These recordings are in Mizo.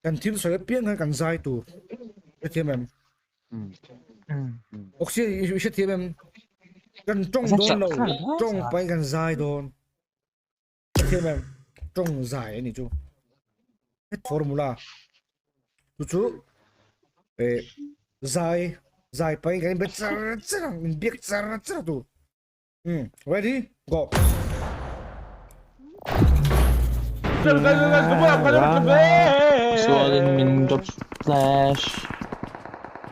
Kan thil sawi apiang khan kan zai tur. Hrethiam em? Oxy i hrethiam em? Kan tawng dawn lo, tawng pahin kan zai dawn. Hrethiam em? Tawng zai a nih chu. Het formula. Chu chu eh zai zai pahin kan inbe char char ang, inbiak char char tur. Ready? Go. Sualin min drop flash.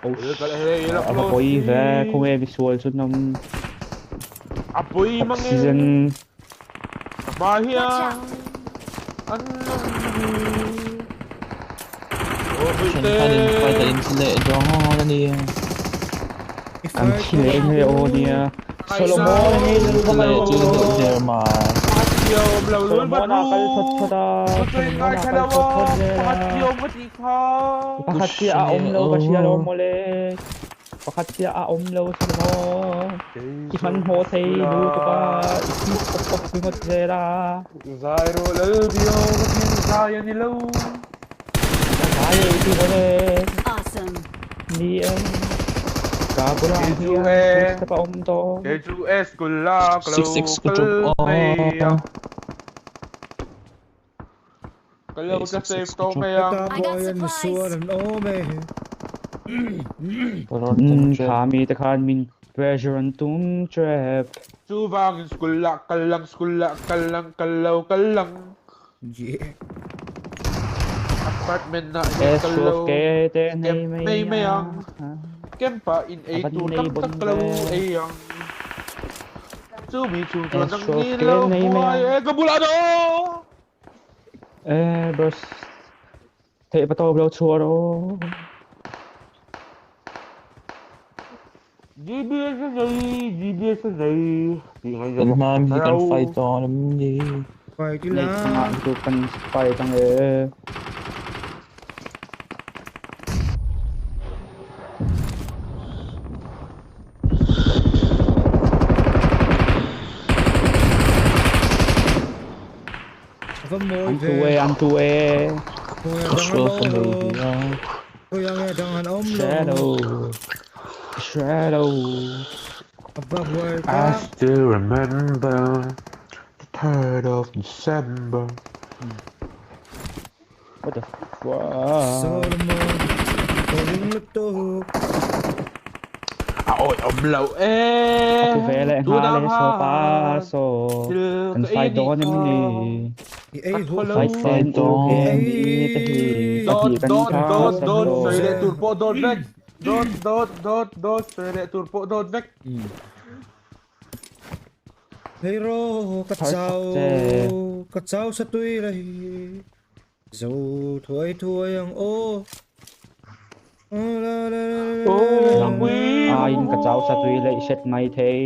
A va pawi ve, khawnge misual chu nam oxygen. Thenkhatin fight a inti leh dawn a nia. An thi leh nge aw nia. Solomon a ni lal Inti leh chu deuh der mai. Solomon a kal thawt thawt a. Solomon a kal thawt thawt zel a. Pakhat chiah a awm lo ka hria lo mawle. Pakhat chiah a awm lo Solomon. I hmanhmawh thei lutuk a, i thi pawp pawp ringawt zel a. Zai rawh Lalbio ka thil zai a ni lo. Ka zai e i ti dawn e. Awesome. Ni e. Ka bulah hian footstep a awm tawh. Kei chu e school la ka lo 6-6 ka kal drop mai a. ang. Ka lo ka save tawh mai ang. Heta pawh hian misual an awm e. Kha mi te khan min pressure an tum trap. Chuvangin school lah kal lang school lah kal lang kal lo kal lang. Yeah. Apartment ah hian kal lo step mai mai ang. Camp ah in ei tur tam tak ka lo ei ang. Chumi chhung chuan nang ni lo buai e ka bulah no. Eh bros theih pa tawp lo chhuah rawh. GBS a nei GBS a nei tih ngaih Kan zawk hma mi kan rau. fight dawn em ni? Fight ila. Nei chungah chu kan fight ang e. An tu e, an tu e. Shadow. Shadow. I still remember the 3rd of December. What the fuck? Solomon, ka ring lutuk. A awi awm lo e. A pu ve leh nghal e saw pa saw. Kan fight dawn em ni? I ei hu Fight Fight dawn. dawn ni te hi. Dawt Pahnih kan dawt tha dawt san dawt lo. sawi leh tur pawh dawt vek. Dawt dawt dawt dawt sawi leh tur pawh dawt vek. Hei ro ka Thar chau chak che. ka chau sa tui lai zo thuai thuai ang aw. Aiin ka chau sa tui leh hret mai thei.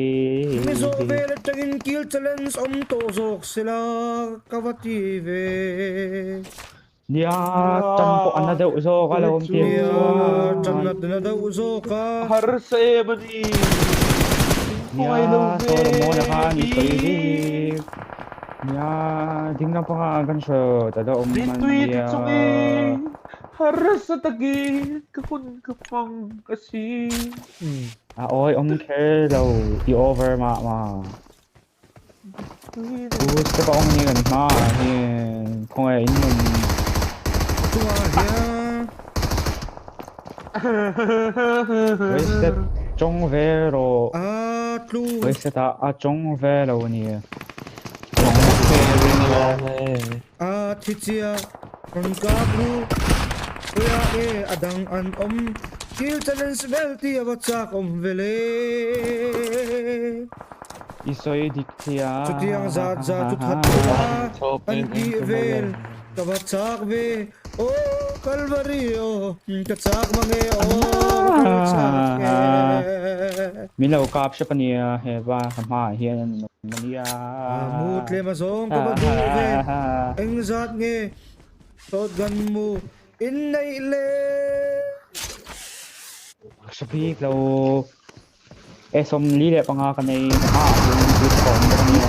Mizo vel atangin kill challenge awm tawh zawk sela ka va ti ve. Nia tan pawh a na deuh zawk a lo awm tir Nia chuan. tan a na deuh zawk a. Harsa em a ni. Nia Solomon-a khan i sawi bik. Nia ding lampangah kan hre ta deuh awm a nia. Harsa takin ka hun ka hmang a si. A awi awm kher lo i over mah mah. U step a awm a ni kan hma ah hian khawngaih in rawn Chungah hian Wasted tawng ve rawh. A tlu. Wasted ah a tawng ve lo a ni. Tawng ve ring lo e. A thi chia rawn kap ru. Khawiah nge a dang an awm. Kill challenge vel tih a va chak awm ve le. I sawi dik thia. Chutiang zat zat chu that ula an tih vel ka va chak ve aw Kalvari aw ka chak mange aw ka kal chak e. Min lo kap hrep ania he va ka hmaah hian an awm ania. Mu tlem a zawng ka va duh ve eng zat nge shotgun mu in neih le. Ka hre bik lo. E 45 ka nei a hian bus ka awm bawk ania.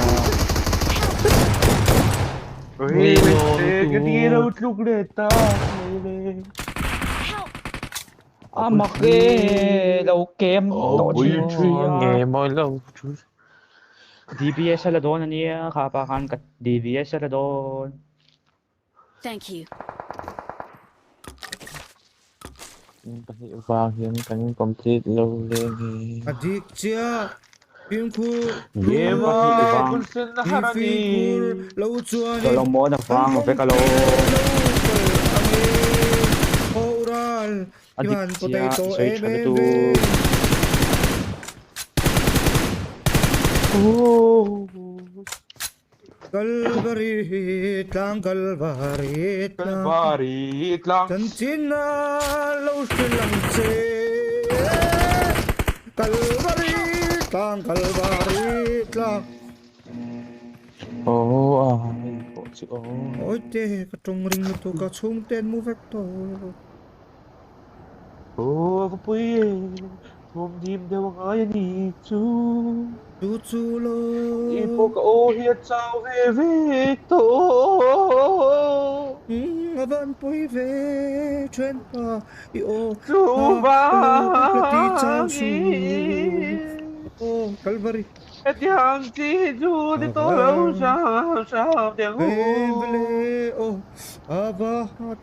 Lo tluk leh ta A mak e lo kem tawh thin sia. Nge mawi lo chu. DBS a la dawn ania kha pa khan ka DBS a la dawn. Thank you. Pahnih vang hian kan complete lo le nge. A dik chiah. Fimkhur Game Pahnih vang. kun sen na har ani. Fimkhur lo chuanin Solomon a vang vek alo. Oral A dik Ivan chiah potato sawi em tha em lutuk. ve. Kalvari tlang Kalvari tlang Kalvari tlang. Chanchin a lo hre lang che Kalvari tlang Kalvari tlang Oh a hei pawh chu aw. Ôi te ka tawng ring lutuk ka chhung ten mu vek tawh. Oh ka pui e. Thawm dim deuh a ngai ani chu. Chu chu lo. I pawh ka aw hi a chau ve vek tawh. A van pui ve then pa i aw Chu la ti chau su. vangin. Oh Kalvari. Hetiang chi chu ti tawh lo hram hram teh ang u. Vele oh ava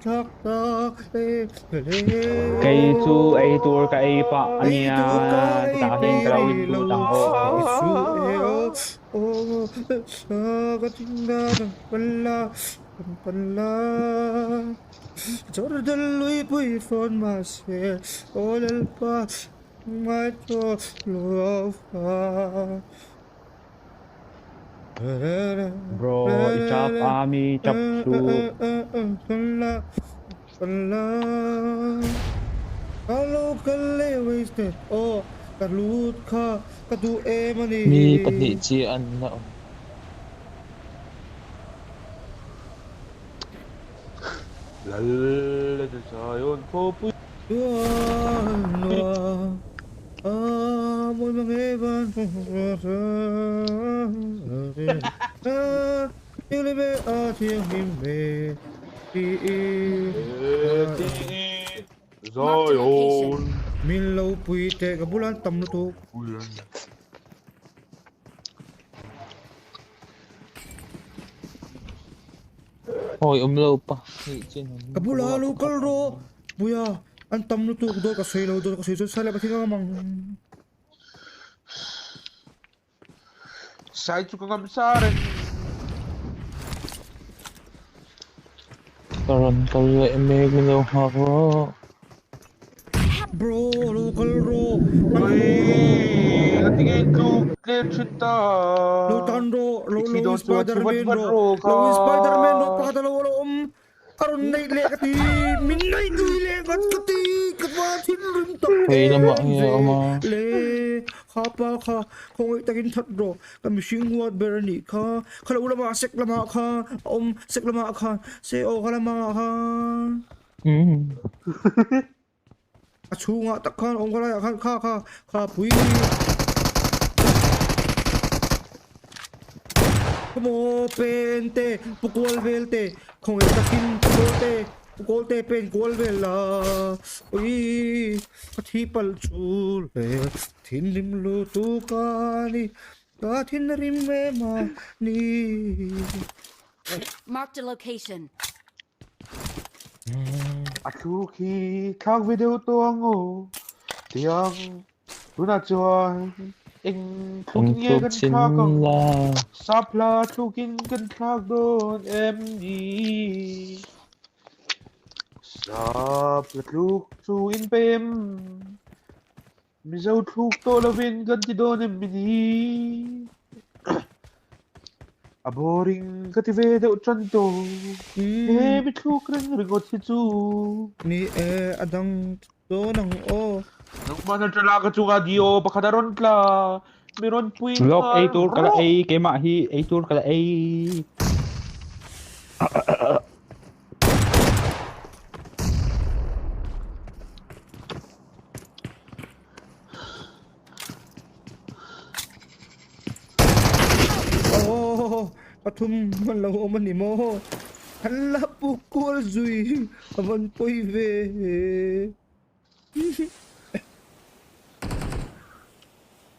thak tak e vele. Kei chu ei tur ka ei pah ania tah hian ka lo in lut ang aw. Su e oh oh ka tinda pala pala Jordan lui pui phone ma se olal pa mai to lo fa Bro, i chap ami chap su. Pala pala Alo kalle wasted oh ka lut kha ka du em ani Mi pahnih chiah an la awm. Lal le Zion khawpui. Moi mang evan Yêu lê a thiêng him mê Ti Zion. Min lo pui te ka bulan tam lu tu. Ôi um lo pa hei chen an. Ka bula lu kal ro. Buya an tam lu tu do ka sei lo do ka sei so sai la pa thing mang. Sai chu ka ngam sa reng. Karon kal leh mek min lo nghak ro. Bro lu kal ro. Oi, ka tingin tluk tlem thin ta. Lo tan ro lo Ikhi lo dawn chuan chu vat Spider-Man vat ro. ro Lo kha. Spider-Man ro pakhat lo lo om. Aron nei le ka ti min nei tui le ngat ka ti ka wa thin rim tak Hei lamah hi a awm a. Le kha pa kha khong ei takin that ro ka mihring huat ber ani kha kha lo lama sek lama kha om sek lama kha se o kha lama kha a chhunga tak khan om kha lai khan kha kha kha pui Mo pen te pukual vel te khong ei takin pukul te pukul te pen kual vel la ui a thi pal chu le thin rim lu tu ka ni ka thin rim me ma ni. Marked a location. A thu khi thak video to ang o. Tiang tuna chuan eng Eng thlukin nge tluk kan chin thlak ang. la. Sapla thlukin kan thlak dawn em ni. Sapla thluk chu in pem. Mizo thluk to lovin kan ti dawn em ni. A boring ka ti ve deuh tan to. He mi thluk reng ringawt hi chu. Ni e adang to nang o. Nang mana tala ka chunga dio pakhat a rawn tla. Mi rawn pui Lok nghal ei tur ka la rawh. ei keimah hi ei tur ka la ei. Oh, a Pathum an lo awm a ni maw? An la pu kual zui a van pawi ve.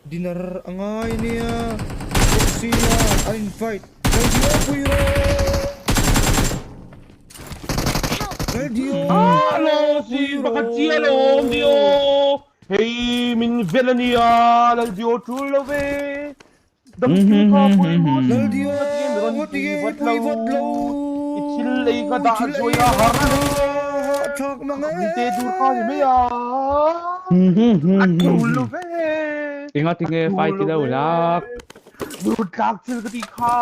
Dinner a ngai nia bawk sia an in fight. Laldio pui rawh! Laldio pui rawh! Hei min vel a nia Laldio tul lo ve. Laldio ngawt nge pui vat lo I thil ei ka dah zuai a har thlak mang e Mi te dur kha ni mai a A tul lo ve Enga tinge fight ti lo lak Dur tlak thil ka ti kha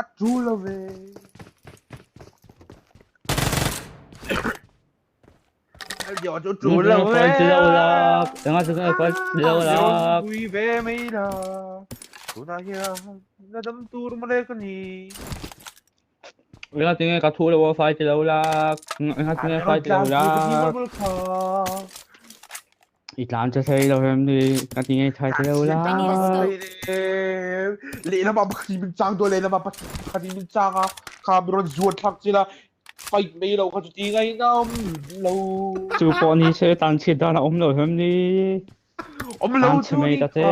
a tul lo ve Enga tinge ka thu lo a fight ti lo lak Enga tinge fight ti lo lak I tlan che thei lo em ni ka ti nge thai te lo la. Lehlamah pakhat min chang dawn lehlamah pakhat min chang a kha min rawn zuan thlak chila fight mai lo kha chu ti ngaihna awm lo. Chu pawh ni se tan chhiat dan a awm lo em ni. Awm lo chu ni kha.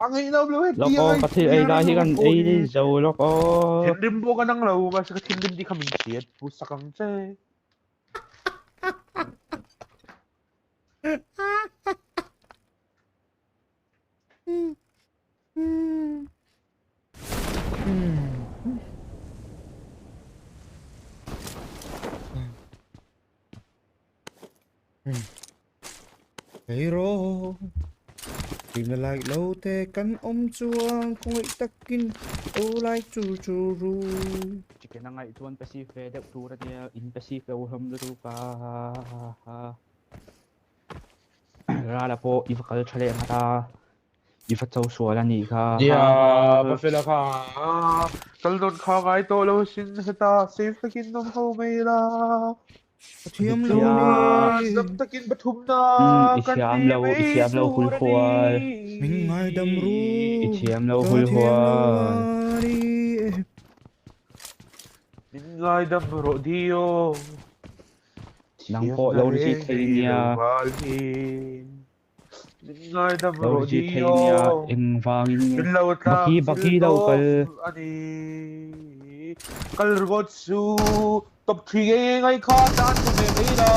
A ngaihna awm lo he ti a ka thil ei lai hi kan ei zo lawk aw. Thinrim pawh ka nang lo mahse ka thinrim tih kha min hriat pu sak ang che. Hei ro Tina like lo te kan awm chuan khawngaih takin o like chu chu ru. Chicken a ngaih chuan passive ve deuh tur a nia, in passive lo hlawm lutuk a. Rala pawh i va kal tha leh nghat a, i va cho sual a nih kha. Nia, pa fela kha kal dawn kha ngai tawh lo sin heta safe takin awm ho mai la. Ka thiam lo ni. Dam takin pathum na I kan thiam ni lo, i mai thiam lo tur a hulhual. ni. Min ngaidam ru. I thiam lo Ka hulhual. thiam lo a ni. Min ngaidam rawh Dio. Nang pawh lo ri thei nia. Min ngaidam Lo rawh ri thei nia Dio. engvangin nge. Min lo tlak Baki baki thil lo kal. tawp a ni. Kal ringawt chu top 3 nge ngai kha tan chu ve mai la.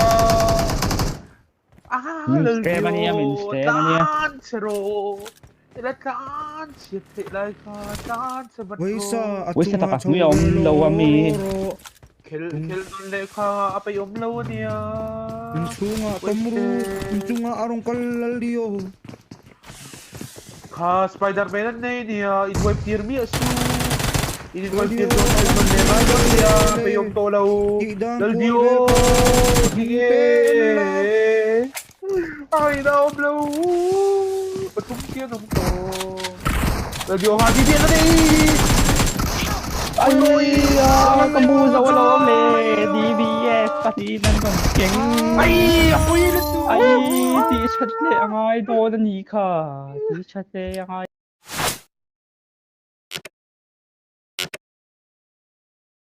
Ah, Min lal scam a nia, min Dio, scam a nia. tlan che rawh. Ila tlan chhiat theih lai kha tlan che vat Vaisa rawh. a Vaisa chunga taka chho hnuai a awm lo a mi. rawh. Khel khel dawn leh kha a peih awm lo a nia. Inchhunga tom ru, inchunga a rawn kal lal Dio. Kha Spider-Man an nei nia, in wipe tir miah su. In in wipe tir dawn kal dawn leh ngai dawn nia, peih awm tawh lo. Lal Dio, tinge. A ngaihna awm lo. Pathum chian awm tawh. Lal Dio ha ti bian a nei. Ai ka mu zo alawm le DBS pahnih nan rawn keng. Ai a pui lutuk. Ai tih that leh a ngai dawn a nih kha. Tih that leh a ngai.